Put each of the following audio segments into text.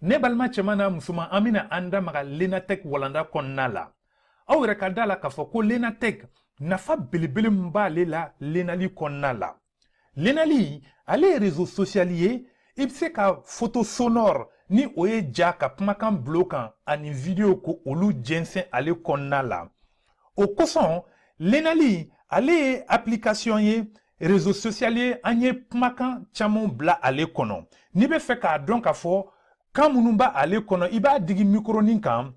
Ne balima cɛman n'a musoman, an bɛna an da maga Lenatec walanda kɔnɔna la. Aw yɛrɛ ka da la k'a fɔ ko Lenatec nafa belebele min b'ale la Lenali kɔnɔna la. Lenali, ale ye réseau social ye, i bɛ se ka photo sonore, ni o ye ja ka kumakan bulon kan, ani vidéo, ko olu jɛnsɛn ale kɔnɔna la. O kosɔn Lenali, ale ye application ye, réseau social ye, an ye kumakan caman bila ale kɔnɔ. N'i bɛ fɛ k'a dɔn k'a fɔ kan minnu b'a ale kɔnɔ, i b'a digi micronin kan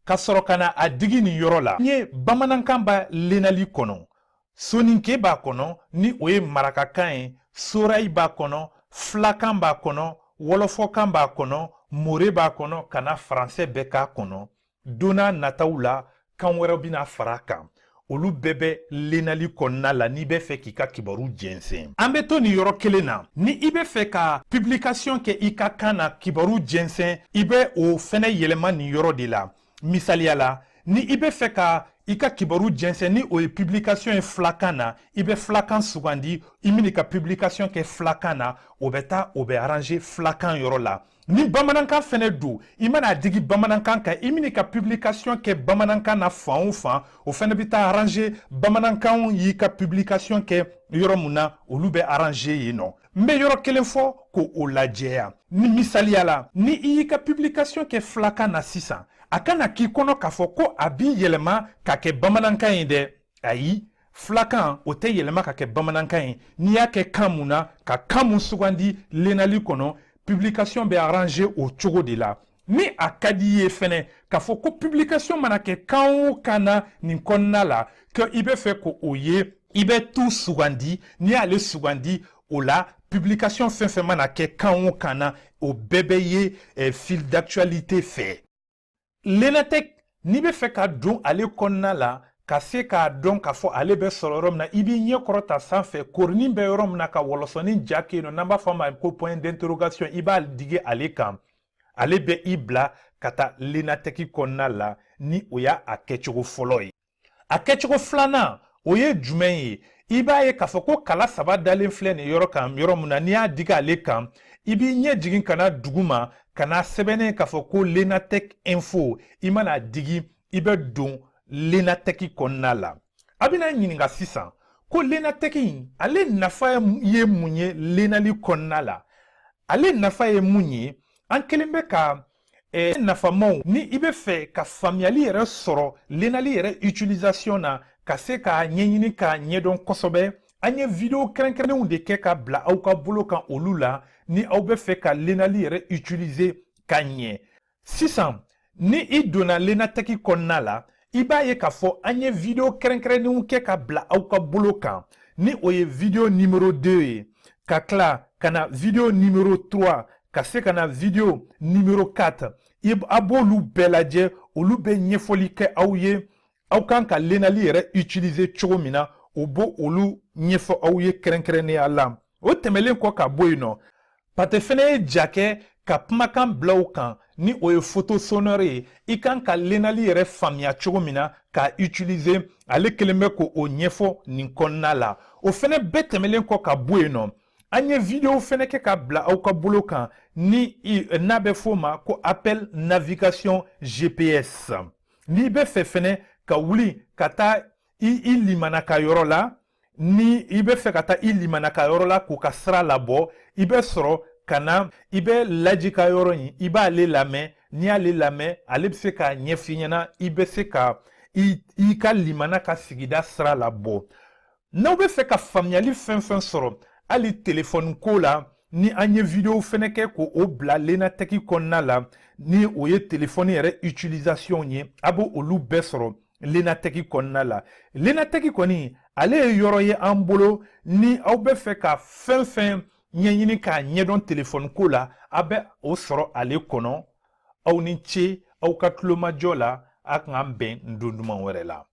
ka sɔrɔ ka na a digi nin yɔrɔ la. N ye bamanankan b'a Lenali kɔnɔ, soninke b'a kɔnɔ, ni o ye marakakan ye, sorayi b'a kɔnɔ, filakan b'a kɔnɔ, wɔlɔfɔkan b'a kɔnɔ, more b'a kɔnɔ, ka na faransɛ bɛɛ k'a kɔnɔ. Don n'a nataw la, kan wɛrɛw bɛna fara a kan. Olu bɛɛ bɛ Lenali kɔnɔna la n'i bɛ fɛ k'i ka kibaru jɛnsɛn. An bɛ to nin yɔrɔ kelen na. Ni i bɛ fɛ ka publication kɛ i ka kan na, kibaru jɛnsɛn, i bɛ o fɛnɛ yɛlɛma nin yɔrɔ de la. Misaliya la, ni i bɛ fɛ ka i ka kibaru jɛnsɛn, ni o ye publication ye filakan na, i bɛ filakan sugandi. I bɛn'i ka publication kɛ filakan na, o bɛ taa, o bɛ arranger filakan yɔrɔ la. Ni bamanankan fɛnɛ don, i mana digi bamanankan kan, i bɛn'i ka publication kɛ bamanankan na fan o fan, o fɛnɛ bɛ taa arranger bamanankan y'i ka publication kɛ yɔrɔ mun na, olu bɛ arranger yen nɔ. N bɛ yɔrɔ kelen fɔ k'o lajɛya. Ni misaliya la, ni i y'i ka publication kɛ filakan na sisan, a kana k'i kɔnɔ k'a fɔ ko a b'i yɛlɛma ka kɛ bamanankan ye dɛ. Ayi, filakan o tɛ yɛlɛma ka kɛ bamanankan ye. N'i y'a kɛ kan mun na, ka kan mun sugandi Lenali kɔnɔ, publication bɛ arranger o cogo de la. Ni a ka di i ye fɛnɛ k'a fɔ ko publication mana kɛ kan o kan na nin kɔnɔna la, ko i bɛ fɛ k'o ye, i bɛ tout sugandi. N'i y'ale sugandi, o la publication fɛn fɛn mana kɛ kan o kan na, o bɛɛ bɛ ye fil d'actualité fɛ. Lenatec, n'i bɛ fɛ ka don ale kɔnɔna la, ka se k'a dɔn k'a fɔ ale bɛ sɔrɔ yɔrɔ min na, i b'i ɲɛ kɔrɔta sanfɛ, korinin bɛ yɔrɔ min na, ka wɔlɔsɔnin ja kɛ yen nɔ, n'an b'a fɔ a ma ko point d'interrogation, i b'a digi ale kan, ale bɛ i bila ka taa Lenatec kɔnɔna la. Ni o y'a a kɛcogo fɔlɔ ye. A kɛcogo filanan, o ye jumɛn ye? I b'a ye k'a fɔ ko kala saba dalen filɛ nin yɔrɔ kan yɔrɔ min na, n'i y'a digi ale kan, i b'i ɲɛ jigin ka na dugu ma, ka na sɛbɛnnen k'a fɔ ko Lenatec info. I mana digi, i bɛ don Lenatec kɔnɔna la. A bɛna ɲininka sisan ko Lenatec in, ale nafa ye mun ye Lenali kɔnɔna la? Ale nafa ye mun ye? An kelen bɛ ka nafamaw, ni i bɛ fɛ ka faamuyali yɛrɛ sɔrɔ Lenali yɛrɛ utilisation na, ka se k'a ɲɛɲini k'a ɲɛdɔn kosɛbɛ, an ye vidéo kɛrɛnkɛrɛnnenw de kɛ ka bila aw ka bolo kan olu la, ni aw bɛ fɛ ka Lenali yɛrɛ utiliser ka ɲɛ. Sisan, ni i donna Lenatec kɔnɔna la, i b'a ye k'a fɔ an ye vidéo kɛrɛnkɛrɛnnenw kɛ ka bila aw ka bolo kan, ni o ye vidéo numéro 2 ye, ka tila ka na vidéo numéro 3, ka se ka na vidéo numéro 4. A b'olu bɛɛ lajɛ, olu bɛ ɲɛfɔli kɛ aw ye aw kan ka Lenali yɛrɛ utiliser cogo min na, o b'o olu ɲɛfɔ aw ye kɛrɛnkɛrɛnnenya la. O tɛmɛlen kɔ ka bɔ yen nɔ, Pate fɛnɛ ye ja kɛ ka kumakan bila o kan, ni o ye photo sonore ye, i kan ka Lenali yɛrɛ faamuya cogo min na k'a utiliser, ale kelen bɛ k'o ɲɛfɔ nin kɔnɔna la. O fɛnɛ bɛɛ tɛmɛlen kɔ ka bɔ yen nɔ, an ye vidéo fɛnɛ kɛ ka bila aw ka bolo kan, ni n'a bɛ f'o ma ko appel navigation GPS. N'i bɛ fɛ fɛnɛ ka wuli ka taa i limana ka yɔrɔ la, ni i bɛ fɛ ka taa i limana ka yɔrɔ la k'u ka sira labɔ, i bɛ sɔrɔ ka na, i bɛ laji ka yɔrɔ in, i b'ale lamɛn. N'i y'ale lamɛn, ale bɛ se k'a ɲɛf'i ɲɛna, i bɛ se ka i ka limana ka sigida sira labɔ. N'aw bɛ fɛ ka faamuyali fɛn fɛn sɔrɔ hali telefɔni ko la, ni an ye vidéo fɛnɛ kɛ k'o bila Lenatec kɔnɔna la, ni o ye telefɔni yɛrɛ utilisation ye, a b'o olu bɛɛ sɔrɔ Lenatec kɔnɔna la. Lenatec kɔni, ale ye yɔrɔ ye an bolo, ni aw bɛ fɛ ka fɛn fɛn ɲɛɲini k'a ɲɛdɔn telefɔni ko la, a bɛ o sɔrɔ ale kɔnɔ. Aw ni ce aw ka tulomajɔ la. A k'an bɛn don duman wɛrɛ la.